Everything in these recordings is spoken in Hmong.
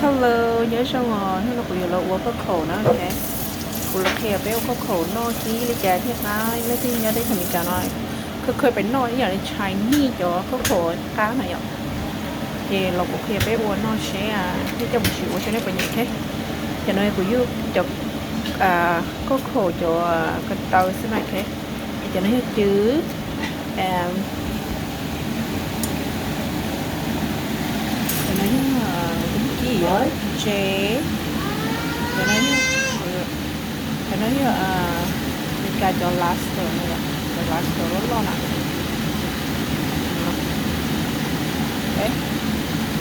Hello, nyob zoo os, hnub no kuv yuav los ua khaub khaum na, ok. Kuv los qhia peb ua khaub khaum noj kib li cas thiaj qab. Leej twg nyob teb chaws Amelikas no, khaub khaum peb noj ib yam li Chinese cov khaub khaum qab na yom. Ces los kuv qhia peb ua noj seb, peb coj mus sim ua seb nej puas nyiam thiab. Cov no kuv yug cov khaub khaum cov ko taw xwb na, ok. Cov no yog cwv, cov no yog ib kib, tsev, cov no yog, cov no yog Meskas cov lobster no, cov lobster loj loj na.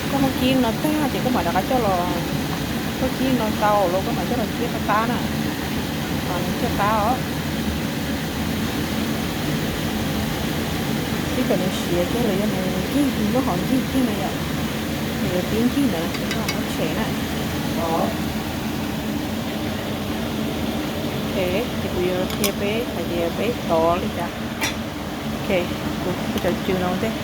Koj muab kib no tag ces koj mam rov qab coj los, koj kib no tau los koj mam coj los kib qab qab na, coj qab os. Pib kom nws siav kiag los yog nws ncig, nws muab hauv ncig kiag na yom, nws yuav pib ncig ntawd, koj muab tshem na. Ok, ces kuv yuav qhia peb hais tias peb tov li cas. Ok, kuv cov cwv no ua ntej.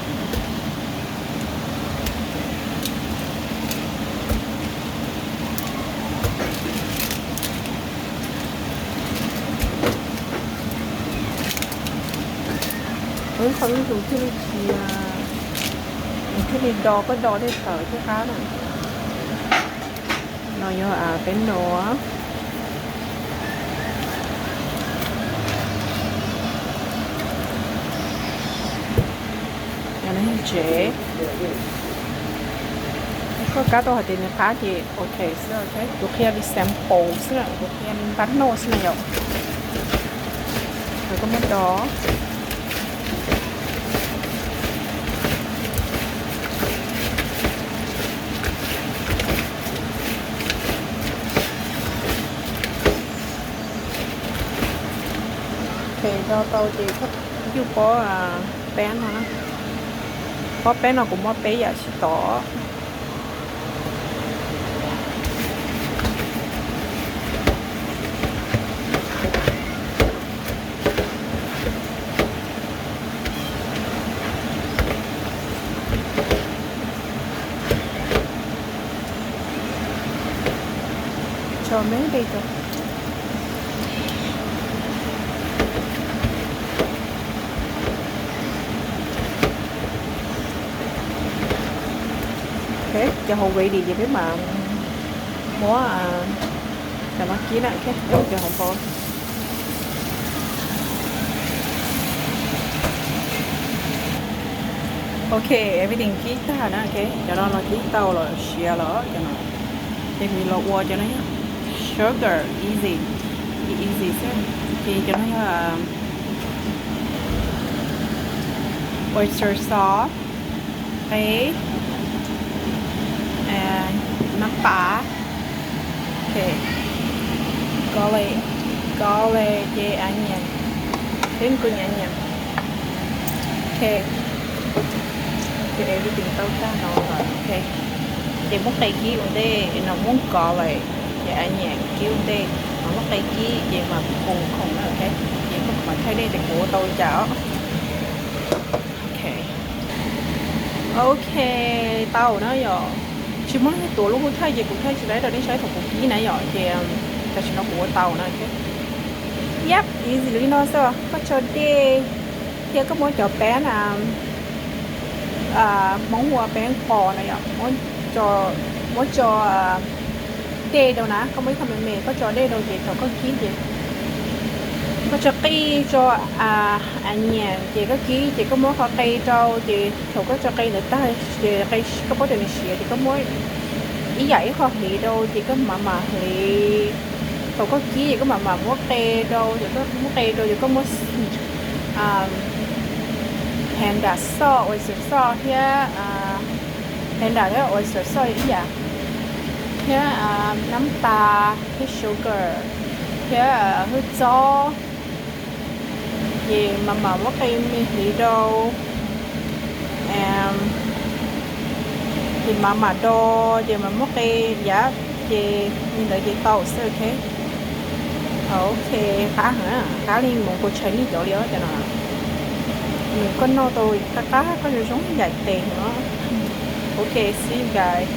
Ib qho ib tus thiaj li, nws thiaj li do, koj do thiaj tawv thiaj qab na. No yog peb no. Yog no yog tsev. Koj kab tau hais tias nws qab ces ok xwb, ok. Kuv qhia li sample xwb na, kuv qhia npab noj xwb na yom. Koj muab do. Ok, do tau ces koj yug pob peb no, pob peb no kuv muab peb yam sib tov. Tso me dej rau. Ok, cov hauv ready ces peb mam muab cov no kib na, ok, cov hauv npau. Ok, everything kib tag na, ok, cov no los kib tau los siav los cov no. Ces kuv los ua cov no yog sugar easy, easy xwb. Ces cov no yog oyster sauce, qe, nab pas, ok, garlic, garlic ces onion, peb kuj onion, ok. Ces everything tau tag no lawm, ok. Ces muab qe kib ua ntej no, muab garlic ces onion kib ua ntej, mas muab qe kib ces mas khoom khoom na, ok. Ces koj mam thaij nej tias kuv ua tau li cas os. Ok. Ok, tau na yom. Tsis muaj leej twg tuav lub hub thaij ces kuv thaij tsis tau rau nej saib thaum kuv kib na yom, ces tam sim no kuv ua tau na, ok. Yep, easy li no xwb. Koj tso dej thiab koj muab cov peb na, Hmoob hu ua peb qos na yom, muab tso dej rau na, koj muab ib qho me me koj tso dej rau ces thaum koj kib ces koj tso qij, tso onion ces koj kib ces koj muab qhov qe rau ces thaum koj tso qe ntawd tag ces koj paub tias nws siav ces koj muab ib yam ib qho hliv rau ces koj mam mam hliv. Thaum koj kib ces koj mam mam muab qe rau, ces koj muab qe rau ces koj muab panda sauce, oyster sauce thiab panda thiab oyster sauce ib yam, thiab nab pas thiab sugar thiab hwj txob. Ces mam mam muab qe me hliv rau, ces mam mam do, ces mam muab qe yav, ces li ntawd ces tau xwb, ok. Ok, qab heev, qab li mus kaus tshais nej cov li os cov no. Nws koj noj tau qab qab, koj zoo zoo yam tes no. Ok, see you guys.